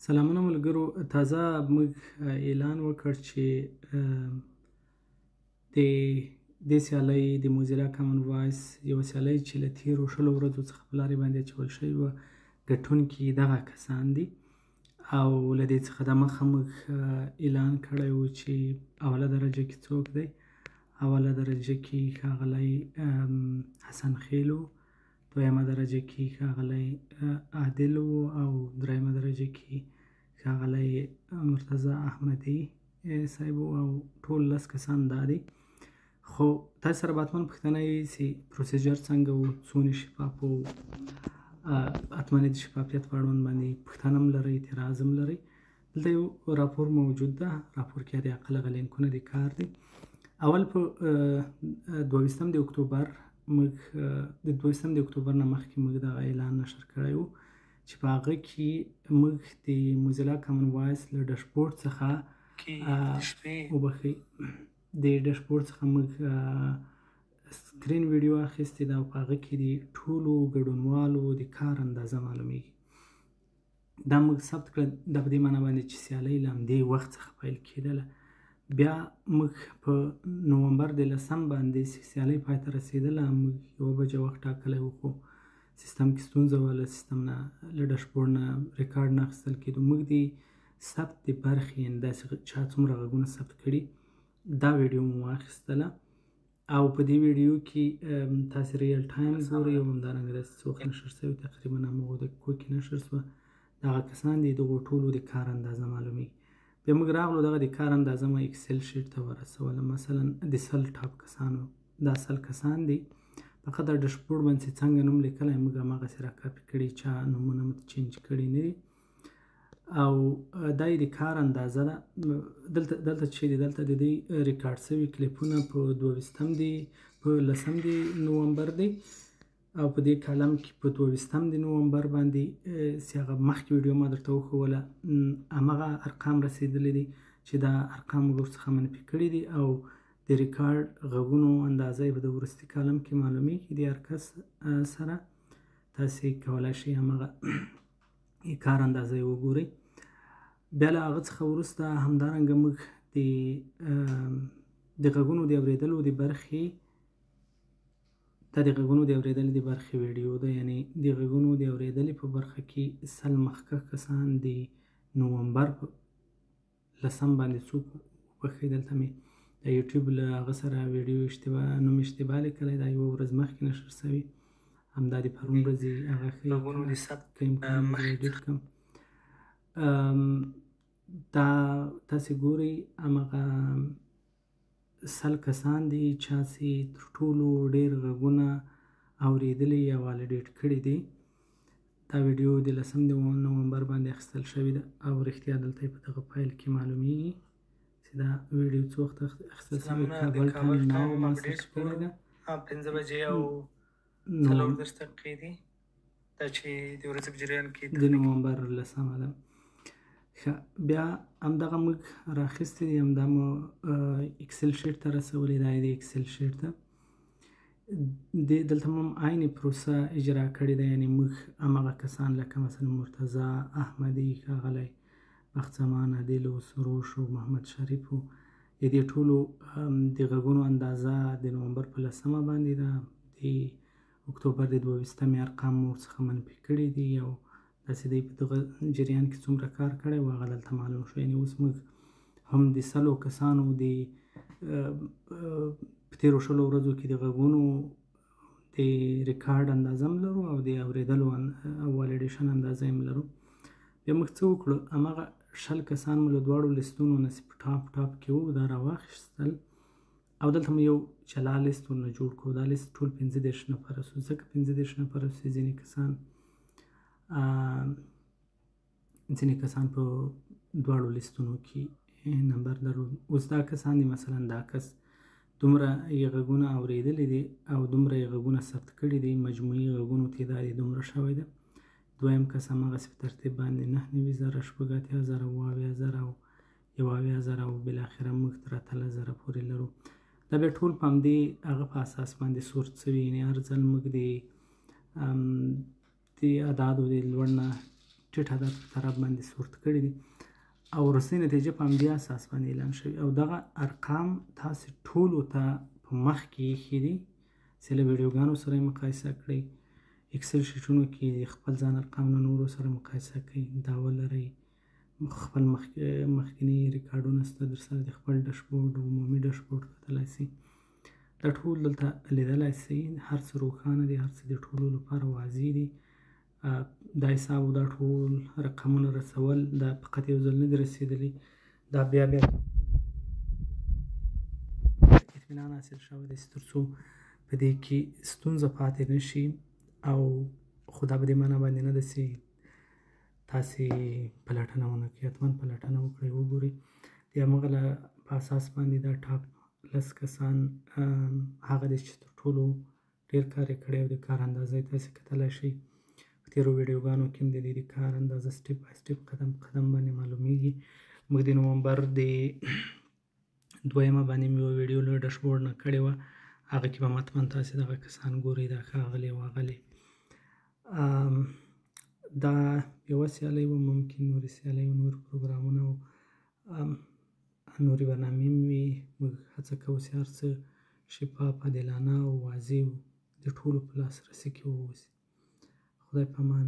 سلامونه ملګرو، تازه موږ اعلان وکړ چې د دې سیالۍ د موزیلا کامن وایس یوه سیالۍ چې له تېرو 20 ورځو څخه په لارې باندې اچول شوې وه، ګټونکي دغه کسان دي. او له دې څخه دمخه موږ اعلان کړی و چې اوله درجه کې څوک دی. اوله درجه کې ښاغلی حسن خیل و، دویمه درجه کې ښاغلی عادل و، او دریمه درجه کې ښاغلی مرتضی احمدي صاحب و، او ټول 10 کسان دا دي. خو تاسو سره به حتما پوښتنه وي چې procedure څنګه و، څونې شفاف و، حتما د شفافیت په اړوند باندې پوښتنه هم لرئ، اعتراض هم لرئ. دلته یو راپور موجود ده، راپور کې حد اقل هغه لینکونه د کار دي. اول په 22 د اکتوبر موږ د 22 د اکتوبر نه مخکې موږ دغه اعلان نشر کړی و چې په هغه کې موږ د موزیلا کامن وایس له dashboard څخه وبخښئ، د dashboard څخه موږ screen ویډیو اخیستې ده او په هغه کې د ټولو ګډونوالو د کار اندازه معلومیږي. دا موږ ثبت کړه، دا په دې معنا باندې چې سیالۍ له همدې وخت څخه پیل کېدله. بیا موږ په نومبر د 10 باندې چې سیالۍ پای ته رسېدله، موږ 1 بجه وخت ټاکلی و، خو سیستم کې ستونزه وه، له سیستم نه له dashboard نه ریکارډ نه اخیستل کېدو. موږ د ثبت د برخې، یعنې داسې چا څومره غږونه ثبت کړي، دا ویډیو مو واخیستله. او په دې ویډیو کې تاسې real time ګورئ، او همدارنګه داسې څه وخت نشر شوي، تقریبا هماغو دقیقو کې نشر شوه. دغه کسان دي، دغو ټولو د کار اندازه معلومیږي. بیا موږ راغلو دغه د کار اندازه مو Excel sheet ته ورسوله. مثلا د 100 top کسانو، دا 100 کسان دي، فقط دا dashboard باندې چې څنګه نوم لیکلی موږ هماغسې را کاپي کړي، چا نومونه مو change کړي نه دي. او دا یې د کار اندازه ده. دلته چې دی، دلته د دوی ریکارډ شوي کلیپونه په 22 دی، په 10 دی نومبر دی، او په دې column کې په 22 د نومبر باندې چې هغه مخکې ویډیو ما درته وښوله، هماغه ارقام رسېدلي دي چې دا ارقام موږ ورڅخه منفي کړي دي. او د ریکارډ غږونو اندازه یې په د وروستي column کې معلومیږي. د هر کس سره تاسې کولی شئ هماغه کار اندازه یې وګورئ. بیا له هغه څخه وروسته همدارنګه موږ د غږونو د اورېدلو د برخې، دا د غږونو د اورېدلې د برخې ویډیو ده، یعنې د غږونو د اورېدلې په برخه کې 100 مخکښ کسان د نومبر په 10 باندې څوک وبخښئ، دلته مې د یوټیوب له هغه سره ویډیو اشتباه نوم اشتباه لیکلی، دا یوه ورځ مخکې نشر شوي، همدا د پرون ورځې هغه ښیي که امکان لري edit کړم. دا تاسې ګورئ هماغه 100 کسان دي چا چې تر ټولو ډېر غږونه اورېدلي یا validate کړي دي. دا ویډیو د 10 د نومبر باندې اخیستل شوې ده، او رښتیا دلته یې په دغه فایل کې معلومیږي چې دا ویډیو څه وخت اخیستل شوې. کابل ټایم now ما search کړې ده، 5 بجې او 34 دقیقې دي، دا چې د ورځې په جریان کې د نومبر 10 ده. ښه، بیا همدغه موږ راخیستې دي، همدا مو Excel sheet ته رسولې. دا یې د Excel sheet ده. دلته مو هم عین پروسه اجرا کړې ده، یعنې موږ هماغه کسان لکه مثلا مرتضی احمدي، ښاغلی بخت زمان عادل و، سروش و، محمد شریف و، د دې ټولو د غږونو اندازه د نومبر په 10 باندې ده. د اکتوبر د 22 ارقام مو ورڅخه منفي کړي دي، او داسې دی په دغه جریان کې څومره کار کړی و هغه دلته معلوم شو. یعنې اوس موږ هم د 100 کسانو د په تېرو 20 ورځو کې د غږونو د ریکارډ اندازه هم لرو، او د اورېدلو او validation اندازه هم لرو. بیا موږ څه وکړو، هماغه 20 کسان مو له دواړو لیستونو نه چې په top top کې وو دا راواخیستل، او دلته مو یو جلا لیست ورنه جوړ کړو. دا لیست ټول 35 نفره شو، ځکه 35 نفره شو ځینې کسان په دواړو لیستونو کې نمبر درلود. اوس دا کسان دي، مثلا دا کس دومره یې غږونه اورېدلي دي او دومره یې غږونه ثبت کړي دي، مجموعي غږونو تعداد یې دومره شوی دی. دویم کس هماغسې په ترتیب باندې 99,000، 86,000، 77,000 او 71,000 او بالاخره موږ تر 18,000 پورې لرو. دا بیا ټول په همدې هغه په اساس باندې sort شوي، یعنې هر ځل موږ د اعدادو د لوړ نه ټیټ عدد په طرف باندې sort کړي دي او وروستۍ نتیجه په همدې اساس باندې اعلان شوې. او دغه ارقام تاسې ټولو ته په مخ کې ایښي دي چې له ویډیوګانو سره یې مقایسه کړئ، Excel شیټونو کې خپل ځان ارقام له نورو سره مقایسه کړئ، دا ولرئ، خپل مخکني ریکارډونه سته در سره، د خپل dashboard عمومي dashboard کتلای سئ. دا ټول دلته لیدلای سئ، هر څه روښانه دي، هر څه د ټولو لپاره واضح دي. دا حساب او دا ټول رقمونه رسول دا فقط یو ځل نه دي رسېدلي، دا بیا بیا اطمینان حاصل شوی دی چې تر څو په دې کې ستونزه پاتې نه شي. او خو دا په دې معنا باندې نه ده چې تاسې پلټنه ونه کړئ، حتما پلټنه وکړئ، وګورئ. د همغه په اساس باندې دا top 10 کسان هغه دي چې تر ټولو ډېر کار یې کړی او د کار اندازه یې تاسې کتلی شئ. په تېرو ویډیوګانو کې هم د دې د کار اندازه step by step، قدم په قدم باندې معلومیږي. موږ د نومبر د دویمه باندې مې یوه ویډیو له dashboard نه کړې وه، هغه کې به حتما تاسې دغه کسان ګورئ، دا ښه اغلې او اغلې. دا یوه سیالۍ وه، ممکن نورې سیالۍ او نور پروګرامونه او نورې برنامې هم وي. موږ هڅه کوو چې هر څه شفاف، عادلانه او واضح د ټولو په لاسرسي کې واوسي. خدای په امان.